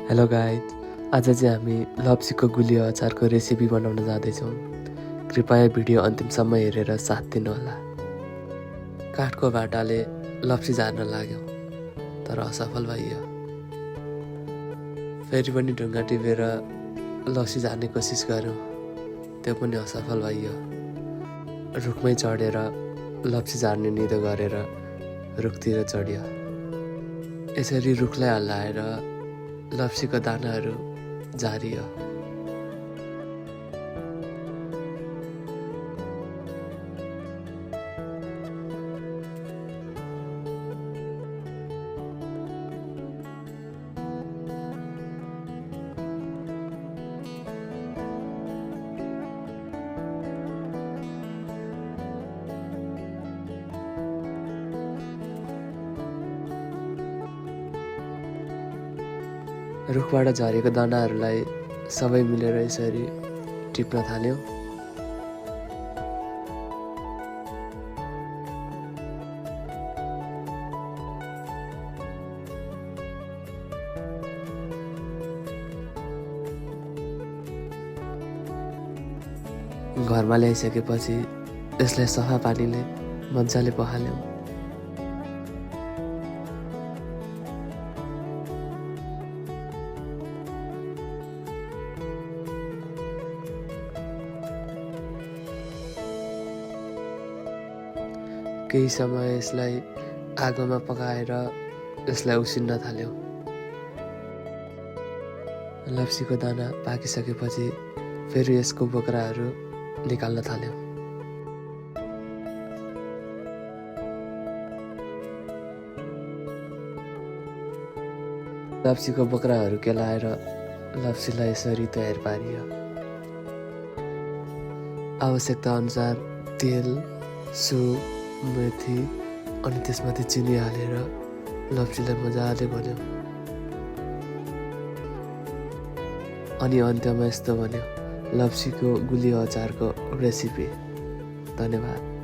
Hello guys, आज चाहिँ हामी लप्सीको गुलियो अचारको रेसिपी बनाउन जाँदैछौँ। कृपया भिडियो अन्तिमसम्म हेरेर साथ दिनुहोला। काठको भाटाले लप्सी झार्न लाग्यौँ, तर असफल भइयो। फेरि पनि ढुङ्गा टिपेर लप्सी झार्ने कोसिस गऱ्यौँ, त्यो पनि असफल भइयो। रुखमै चढेर लप्सी झार्ने निधो गरेर रुखतिर चढ्यो। यसरी रुखलाई हल्लाएर लप्सीको दानाहरू झारियो। रुखबाट झरेको दानाहरूलाई सबै मिलेर यसरी टिप्न थाल्यौँ। घरमा ल्याइसकेपछि यसलाई सफा पानीले मजाले पखाल्यौँ। केही समय यसलाई आगोमा पकाएर यसलाई उसिन्न थाल्यौँ। लप्सीको दाना पाकिसकेपछि फेरि यसको बोक्राहरू निकाल्न थाल्यौँ। लप्सीको बोक्राहरू केलाएर लप्सीलाई यसरी तयार पारियो। आवश्यकता अनुसार तेल, सुप, मेथी अनि त्यसमाथि चिनी हालेर लप्सीलाई मजाले बन्यो। अनि अन्त्यमा यस्तो बन्यो लप्सीको गुलियो अचारको रेसिपी। धन्यवाद।